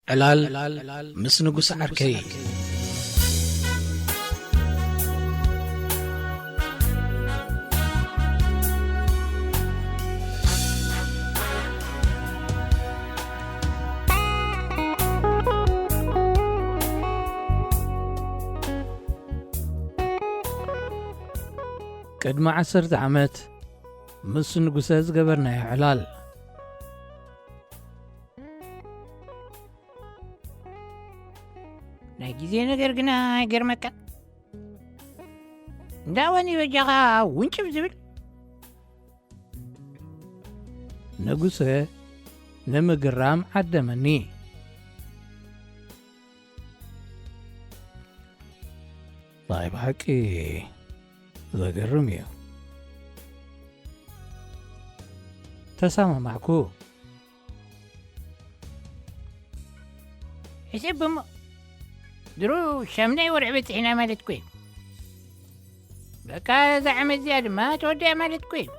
ዕላል ምስ ንጉስ ዓርከይ። ቅድሚ ዓሰርተ ዓመት ምስ ንጉሰ ዝገበርናዮ ዕላል። ናይ ግዜ ነገር ግና ይገርመካ። እንዳ ወኒ በጃኻ ውንጭፍ ዝብል። ንጉሰ ንምግራም ዓደመኒ። ናይ ብሓቂ ዘገርም እዩ። ተሰማማዕኩ። ሕሰብ እሞ፣ ድሮ ሻምናይ ወርሒ በጺሕና ማለት እኮ እዩ። በቃ እዛ ዓመት እዚኣ ድማ ተወዲኣ ማለት እኮ እዩ።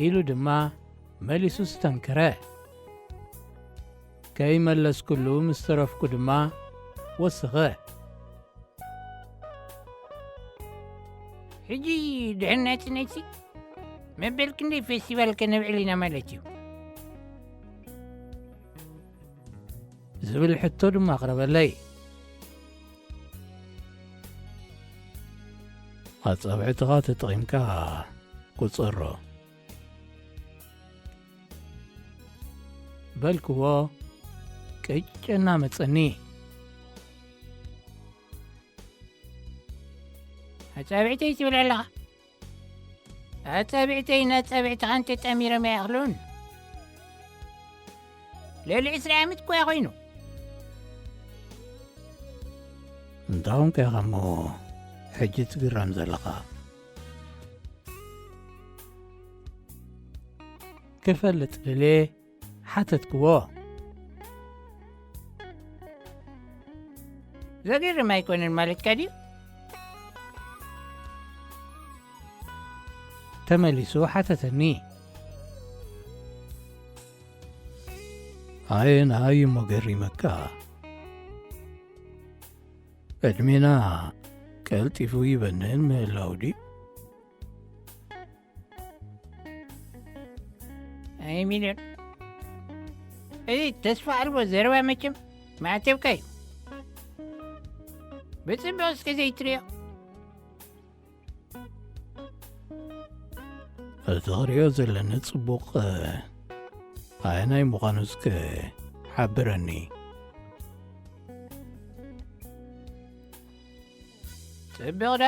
ኢሉ ድማ መሊሱ ዝተንከረ። ከይመለስኩሉ ምስ ተረፍኩ ድማ ወሰኸ። ሕጂ ድሕነት ነቲ መበል ክንደይ ፌስቲቫል ከነብዕል ኢና ማለት እዩ? ዝብል ሕቶ ድማ ኣቕረበለይ። ኣጻብዕትኻ ተጠቒምካ ቁጸሮ። በልክዎ፣ ቅጭ እናመጸኒ። ኣጻብዕተይ ትብል ኣለኻ? ኣጻብዕተይ ንኣጻብዕትኻን ተጣሚሮም ኣይኣኽሉን። ልዕሊ ዕስራ ዓመት እኮ እያ ኮይኑ። እንታይ ኾንካ ኢኻ እሞ ሕጂ ትግራም ዘለኻ? ክፈልጥ ደልየ ሓተትክዎ። ዘገርም ኣይኮነን ማለትካ ድዩ? ተመሊሱ ሓተተኒ። ኣየናይ እሞ ገሪመካ? ዕድሜና ቀልጢፉ ይበንን ምህላው ድዩ? ኣይ ሚልዮን፣ እዚ ተስፋ ኣልቦ ዘረባ መቸም ማዕተብካ እዩ። ብጽቡቕ እስከ ዘይትሪኦ። እቲ ክሪኦ ዘለኒ ጽቡቕ ኣየናይ ምዃኑ እስከ ሓብረኒ። ጽቡቕ ዳ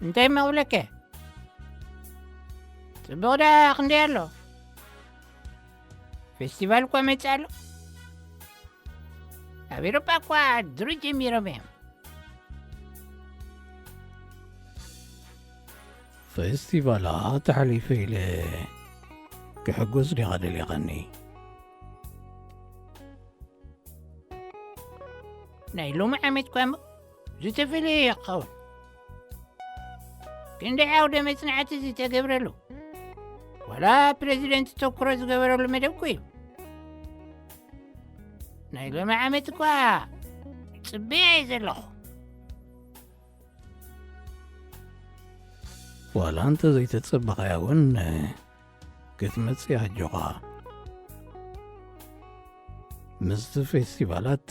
እንታይ እሞ እብለከ? ጽቡቕ ዳ ክንደይ ኣሎ? ፌስቲቫል እኳ መጽእ ኣሎ። ኣብ ኤሮጳ እኳ ድሮ ጀሚሮም እዮም። ፌስቲቫላት ኣሕሊፈ ኢለ ክሕጎስ ዲኻ ደሊኻኒ? ናይ ሎሚ ዓመት እኳ እሞ ዝተፈለየ ክኸውን። ክንደይ ዓውደ መጽናዕቲ ዝተገብረሉ፣ ዋላ ፕረዚደንት ተኩሮ ዝገበረሉ መደብ እኮ እዩ። ናይ ሎሚ ዓመት እኳ ጽበያ እየ ዘለኹ። ዋላ እንተ ዘይተጸበኻያ እውን ክትመጽእ ኣጆኻ። ምስቲ ፌስቲቫላት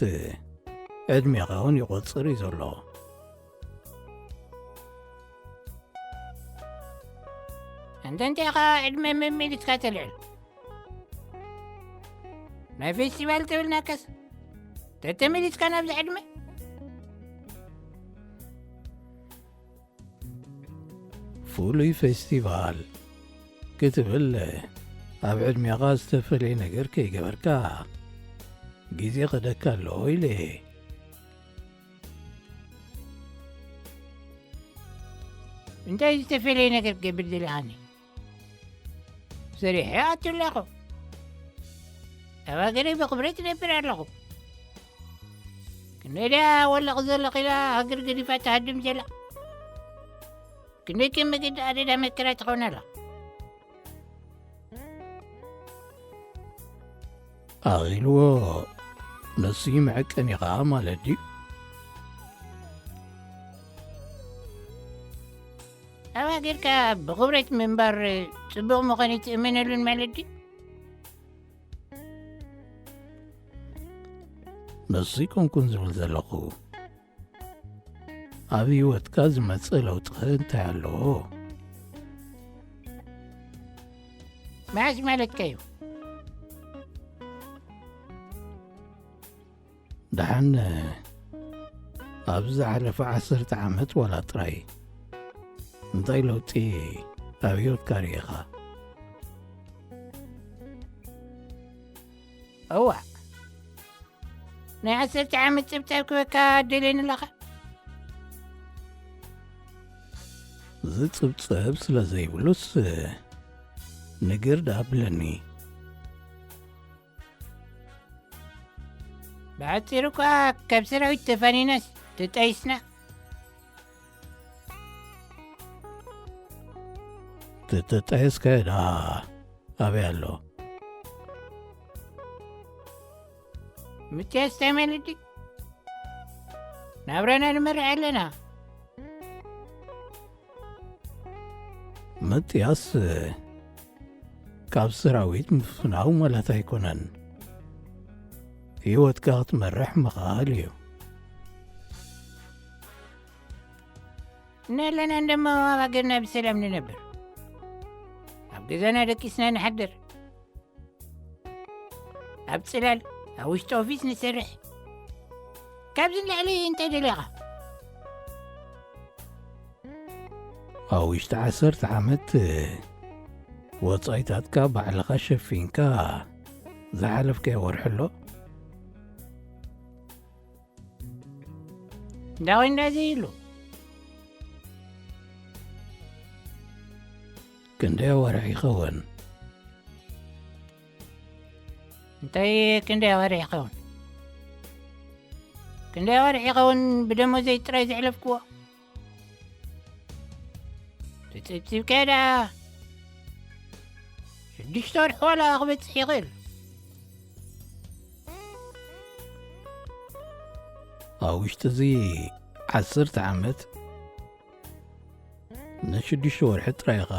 ዕድሜኻ እውን ይቖጽር እዩ ዘሎ። እንተ እንታይ ኢኻ ዕድመ መሚሊትካ ተልዕል? ናይ ፌስቲቫል ተብልናከስ ተተመሊስካ ናብዚ ዕድመ? ፍሉይ ፌስቲቫል ክትብል ኣብ ዕድሜኻ ዝተፈለየ ነገር ከይገበርካ ግዜ ኸደካ ኣለዎ ኢለ። እንታይ ዝተፈለየ ነገር ክገብር ደሊኻኒ? ሰሪሐ ኣቱ ኣለኹ። ኣብ ሃገረይ ብኽብረት እነብር ኣለኹ። ክንደይ ድያ ወለቕ ዘለቕ ኢላ ሃገር ገዲፋ ትሃድም ዘላ? ክንደይ ከ መገዲ ኣደዳ መከራ ትኸውን ኣላ? ኣኺልዎ፣ ንሱ ይምዕቅን ኢኻ ማለት ድዩ? ኣባጊርካ ብኽብረት ምንባር ጽቡቕ ምዃኑ ኣይትእመነሉን ማለት ድዩ? ንሱ ኣይኮንኩን ዝብል ዘለኹ። ኣብ ህይወትካ ዝመጽእ ለውጢ እንታይ ኣለዎ? መዓስ ማለትካ እዩ? ደሓን፣ ኣብ ዝሓለፈ ዓሰርተ ዓመት ዋላ ጥራይ እንታይ ለውጢ ኣብ ህይወትካ ርኢኻ? እዋ፣ ናይ ዓሰርተ ዓመት ጸብጻብ ክበካ ደልየኒ ኣለኻ? ዝጽብጸብ ስለ ዘይብሉስ፣ ንግር ደኣ ብለኒ። ብሓጺሩ እኳ፣ ካብ ሰራዊት ተፋኒናስ ተጣይስና። ተተጣየስካዮ ደኣ ኣበይ ኣሎ? ምጥያስ እንታይ ማለት ድዩ? ናብራና ንመርሕ ኣለና። ምጥያስ ካብ ሰራዊት ምፍናው ማለት ኣይኮነን። ህይወትካ ክትመርሕ ምኽኣል እዩ። እናለና እንደሞ ኣብ ሃገርና ብሰላም ንነብር። ኣብ ገዛና ደቂስና ንሓድር። ኣብ ጽላል፣ ኣብ ውሽጢ ኦፊስ ንሰርሕ። ካብዚ ንላዕሊ እንታይ ደሊኻ? ኣብ ውሽጢ ዓሰርተ ዓመት ወጻኢታትካ ባዕልኻ ሸፊንካ ዝሓለፍካዮ ወርሒ ኣሎ? እንዳ ወይ እንዳ ዘይብሉ። ክንደይ ወርሒ ይኸውን? እንታይ ክንደይ ወርሒ ይኸውን? ክንደይ ወርሒ ይኸውን ብደሞዘይ ጥራይ ዘሕለፍክዎ? ትጽብጺብካዮ ደኣ ሽዱሽተ ወርሒ ዋላ ክበጽሕ ይኽእል። ኣብ ውሽጢ እዚ ዓሰርተ ዓመት ንሽዱሽተ ወርሒ ጥራይ ኢኻ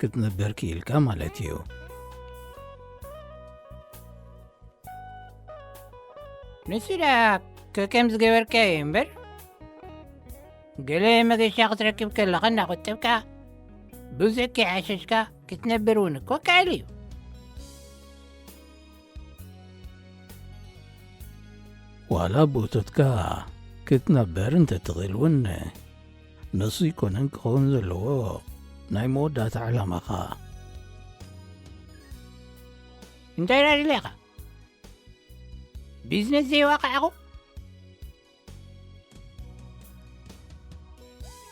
ክትነብር ክኢልካ ማለት እዩ። ንሱ ደኣ ከከም ዝገበርካዮ እዩ እምበር፣ ገለ መገሻ ክትረክብ ከለኻ እናቆጠብካ፣ ብዙሕ ከይሓሸሽካ ክትነብር እውን እኮ ከኣል እዩ። ዋላ ብእቶትካ ክትነብር እንተትኽእል እውን፣ ንሱ ኣይኮነን ክኸውን ዘለዎ ናይ መወዳእታ ዕላማኻ። እንታይ ደኣ ኢኻ? ቢዝነስ ዘይዋቃዕኹ?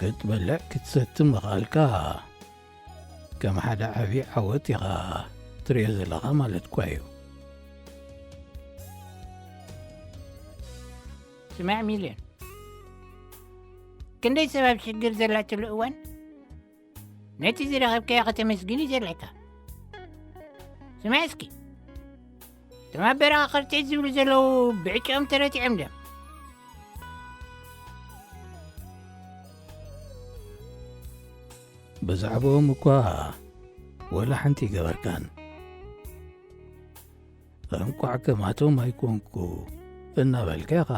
ክትበልዕ ክትሰቲ ምኽኣልካ ከም ሓደ ዓብዪ ዓወት ኢኻ ትርእዮ ዘለኻ ማለት እኳ እዩ። ስማዕ ሚልዮን፣ ክንደይ ሰብ ኣብ ሽግር ዘላትሉ እዋን፣ ነቲ ዝረኸብካዮ ከተመስግን እዩ ዘለካ። ስማዕ እስኪ፣ እቶም ኣብ በረኻ ኸርተት ዝብሉ ዘለዉ ብዕጭኦም ተረቲዖም ድዮም? ብዛዕባኦም እኳ ወላ ሓንቲ ይገበርካን። እንቋዕ ከማቶም ኣይኮንኩ እናበልካ ኢኻ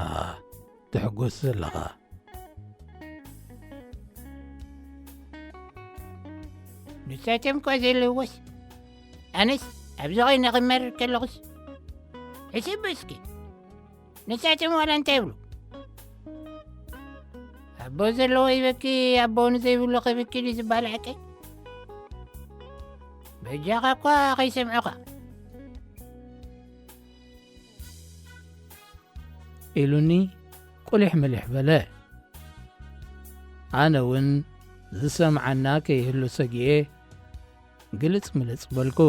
ትሕጎስ ዘለኻ። ንሳቶም እኳ ዘለውዎስ፣ ኣነስ ኣብዚ ኾይነ ክመርር ከለኹስ፣ ሕሰብ እስኪ፣ ንሳቶም ዋላ እንታይ ይብሉ? ኣቦ ዘለዎ ይበኪ፣ ኣቦ ንዘይብሉ ከብኪ ድዩ ዝበሃል ሓቀይ? በጃኻ እኳ ከይሰምዑኻ። ኢሉኒ ቁሊሕ ምሊሕ በለ። ኣነ እውን ዝሰምዓና ከይህሉ ሰጊኤ ግልጽ ምልጽ በልኩ።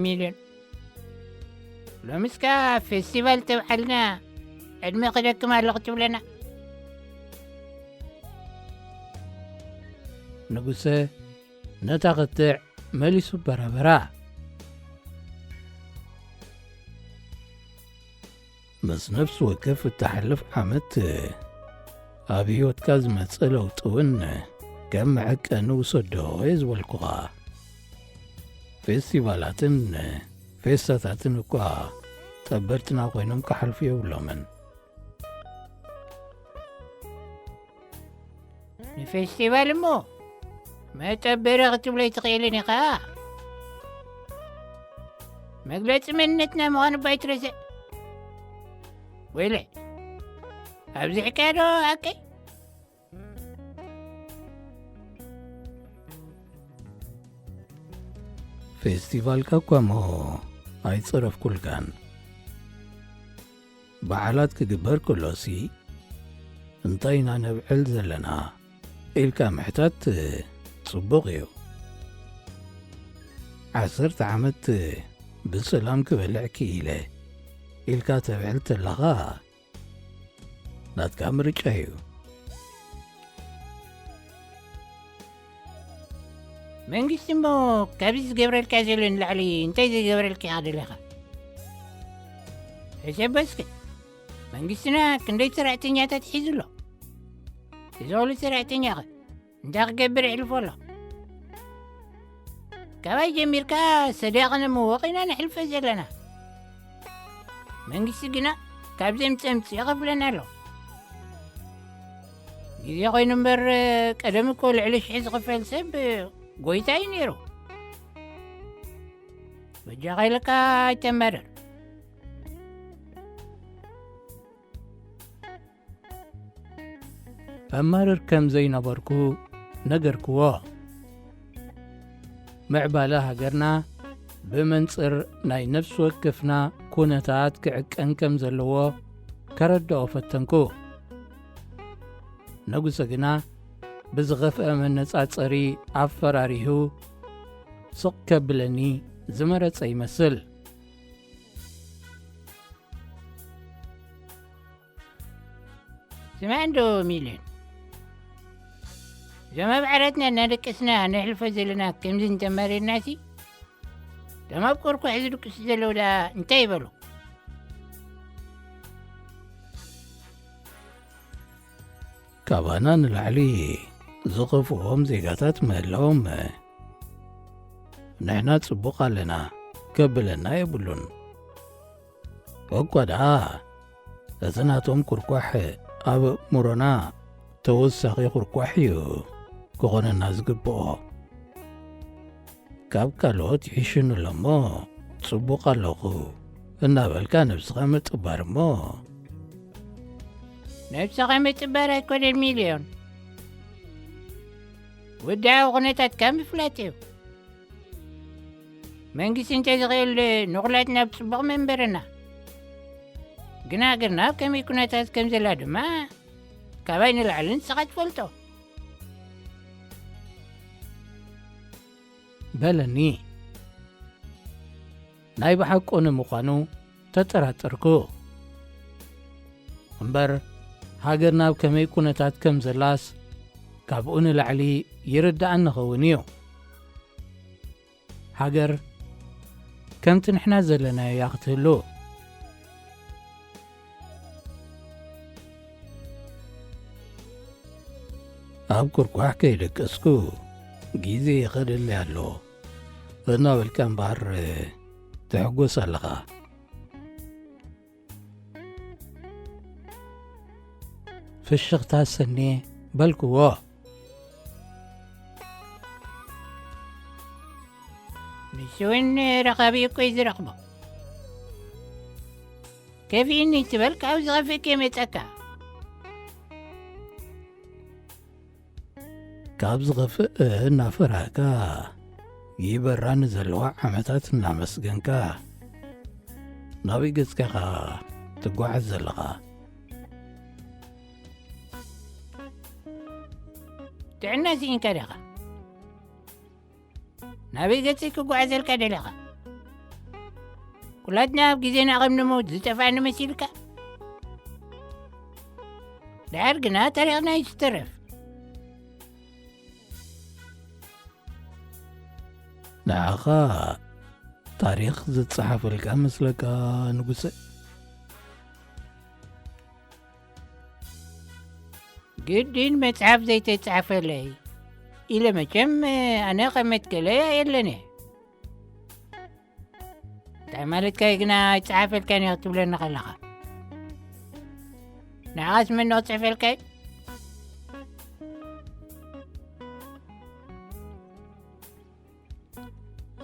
ሚልዮን፣ ሎምስ ከኣ ፌስቲቫል ተብዓልና ዕድመ ክደክም ኣለኹ ትብለና? ንጉሰ ነታ ክትዕ መሊሱ በራበራ። ምስ ነፍሲ ወከፍ እትሓልፍ ዓመት ኣብ ህይወትካ ዝመጽእ ለውጢ እውን ከም መዐቀኒ ውሰዶ እየ ዝበልኩኻ። ፌስቲቫላትን ፌስታታትን እኳ ጠበርትና ኮይኖም ክሓልፉ የብሎምን። ንፌስቲቫል እሞ መጠበሪ ክትብሎ ኣይትኽእልን ኢኻ። መግለጺ መንነትና ምዃኑ እባ ኣይትረስዕ። ወይለ፣ ኣብዚሕካዮ ዶ ሓቀይ? ፌስቲቫልካ እኳ እሞ ኣይጸረፍኩልካን። በዓላት ክግበር ከሎሲ እንታይ ኢና ነብዕል ዘለና ኢልካ ምሕታት ጽቡቕ እዩ። ዓሰርተ ዓመት ብሰላም ክበልዕ ክኢለ ኢልካ ተብዕል ተለኻ ናትካ ምርጫ እዩ። መንግስቲ እሞ ካብዚ ዝገብረልካ ዘሎ ንላዕሊ እንታይ ዘይገብረልካ ኢኻ ደሊኻ? ሕሰብ እስከ፣ መንግስትና ክንደይ ሰራሕተኛታት ሒዙ ኣሎ? እዚ ኩሉ ሰራሕተኛ ኸ እንታይ ክገብር የሕልፎ ኣሎ? ካባይ ጀሚርካ ሰዲቕን ምውቕ ኢና ነሕልፎ ዘለና። መንግስቲ ግና ካብ ዘምጽእ ኣምጽእ ይኸፍለና ኣሎ። ግዜ ኮይኑ እምበር፣ ቀደም እኮ ልዕሊ ሽሕ ዝኽፈል ሰብ ጎይታ እዩ ነይሩ። በጃኻ ኢለካ ኣይተማረር። ኣማርር ከም ዘይነበርኩ ነገርክዎ። ምዕባለ ሃገርና ብመንጽር ናይ ነፍሲ ወከፍና ኩነታት ክዕቀን ከም ዘለዎ ከረድኦ ፈተንኩ። ንጉሰ ግና ብዝኸፍአ መነጻጸሪ ኣፈራሪሁ ስቕ ከብለኒ ዝመረጸ ይመስል። ስማዕ እንዶ ሚልዮን፣ እዞም ኣብ ዓራትና እናደቀስና ነሕልፎ ዘለና ከምዚ እንተማሪርናሲ፣ እቶም ኣብ ቆርቋሕ ዝድቅሱ ዘለዉ ደኣ እንታይ ይበሉ? ካባና ንላዕሊ ዝኸፍኦም ዜጋታት ምህላዎም፣ ንሕና ጽቡቕ ኣለና ከብለና የብሉን። እኳ ደኣ እቲ ናቶም ኩርኳሕ ኣብ ሙሮና ተወሳኺ ኩርኳሕ እዩ ክኾነና ዝግብኦ። ካብ ካልኦት ይሕሽኑ ኣሎ እሞ ጽቡቕ ኣለኹ እናበልካ ነብስኻ ምጥባር እሞ። ነብስኻ ምጥባር ኣይኮነን ሚልዮን፣ ውድዓዊ ኩነታትካ ምፍላጥ እዩ። መንግስቲ እንተዝኽእል ንኹላትና ብጽቡቕ መንበረና። ግና ሃገርና ኣብ ከመይ ኩነታት ከም ዘላ ድማ ካባይ ንላዕሊ ንስኻ ትፈልጦ። በለኒ። ናይ ብሓቁ ንምዃኑ ተጠራጠርኩ። እምበር ሃገርና ኣብ ከመይ ኩነታት ከም ዘላስ ካብኡ ንላዕሊ ይርድኣኒ ኸውን እዩ። ሃገር ከምቲ ንሕና ዘለናዮ እያ ክትህሉ። ኣብ ኩርኳሕ ከይደቀስኩ ግዜ ይኸደለይ ኣሎ እናበልካ እምበኣር ትሕጎስ ኣለኻ። ፍሽኽታ ሰኔ በልክዎ። ንሱ እውን ረኻቢ እኮ እዩ ዝረኽቦ። ከፊእኒ ትበል፣ ካብኡ ዝኸፍእ ከየመጸካ። ካብ ዝኸፍእ እናፈራህካ፣ ይበራ ንዘለዋ ዓመታት እናመስገንካ፣ ናበይ ገጽካ ኢኻ ትጓዓዝ ዘለኻ? ጥዕና ስኢንካ ዲኻ? ናበይ ገጽ ክጓዓዘልካ ደሊኻ? ኩላትና ኣብ ግዜና ከም ንሞት ዝጠፋእና መሲልካ? ድሓር ግና ታሪኽና ይትረፍ። ንዓኻ ታሪኽ ዝጸሓፈልካ መስለካ ንጉሰ? ግድን መጽሓፍ ዘይተጻሕፈለይ ኢለ መቸም ኣነ ከም መትከለይ ኣየለን እየ። እንታይ ማለትካ እዩ ግና ኣይጸሓፈልካን እየ ክትብለኒ ከለኻ? ንዓኻስ መን ክጽሕፈልካ እዩ?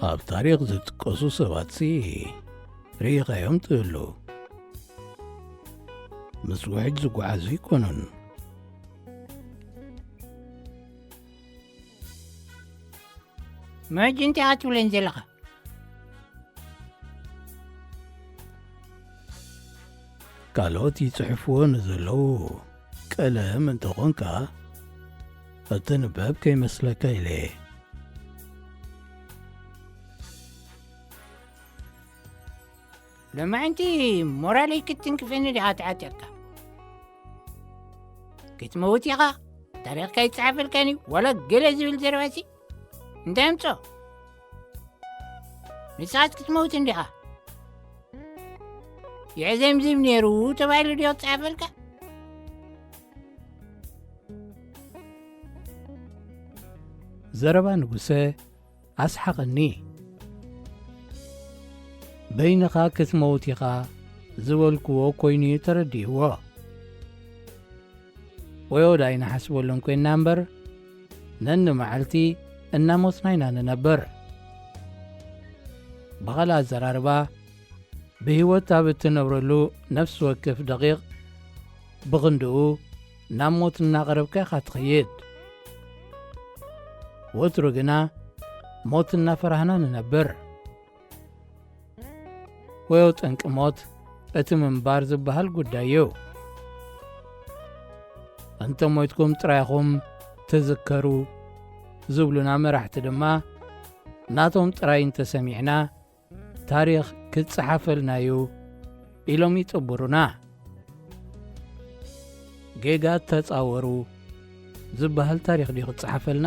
ኣብ ታሪኽ ዝጥቀሱ ሰባትሲ ርኢኻዮም ትህሉ። ምስ ውሕጅ ዝጓዓዙ ኣይኮኑን። መጅ እንታይ ኢኻ ትብለኒ ዘለኻ? ካልኦት ይጽሕፍዎ ንዘለዉ ቀለም እንተኾንካ፣ እትንበብ ከይመስለካ ኢለ እየ። ሎማዕንቲ ሞራለይ ክትንክፈኒ ዲኻ ተዓጢቕካ? ክትመውት ኢኻ፣ ታሪኽካ ይጸሓፈልካን እዩ፣ ዋላ ገለ ዝብል ዘረባሲ እንታይ ኣምጾ? ንስኻስ ክትመውት እንዲኻ? ይዕዘምዝም ነይሩ ተባሂሉ ድዮ ክጸሓፈልካ? ዘረባ ንጉሰ ኣስሓቐኒ። በይንኻ ክትመውት ኢኻ ዝበልክዎ ኮይኑ እዩ ተረዲእዎ። ወዮ ዳይ ንሓስበሎም ኮይንና እምበር፣ ነኒ መዓልቲ እናሞትና ኢና ንነብር። ብኻልእ ኣዘራርባ፣ ብህይወት ኣብ እትነብረሉ ነፍሲ ወከፍ ደቂቕ ብኽንድኡ ናብ ሞት እናቐረብካ ኢኻ ትኸይድ። ወትሩ ግና ሞት እናፈራህና ንነብር። ወዮ ጠንቂ ሞት እቲ ምንባር ዝበሃል ጉዳይ እዩ። እንተ ሞይትኩም ጥራይ ኢኹም ትዝከሩ ዝብሉና መራሕቲ ድማ፣ ናቶም ጥራይ እንተሰሚዕና፣ ታሪኽ ክጸሓፈልና እዩ ኢሎም ይጥብሩና። ጌጋ ተጻወሩ ዝበሃል ታሪኽ ድዩ ክጸሓፈልና?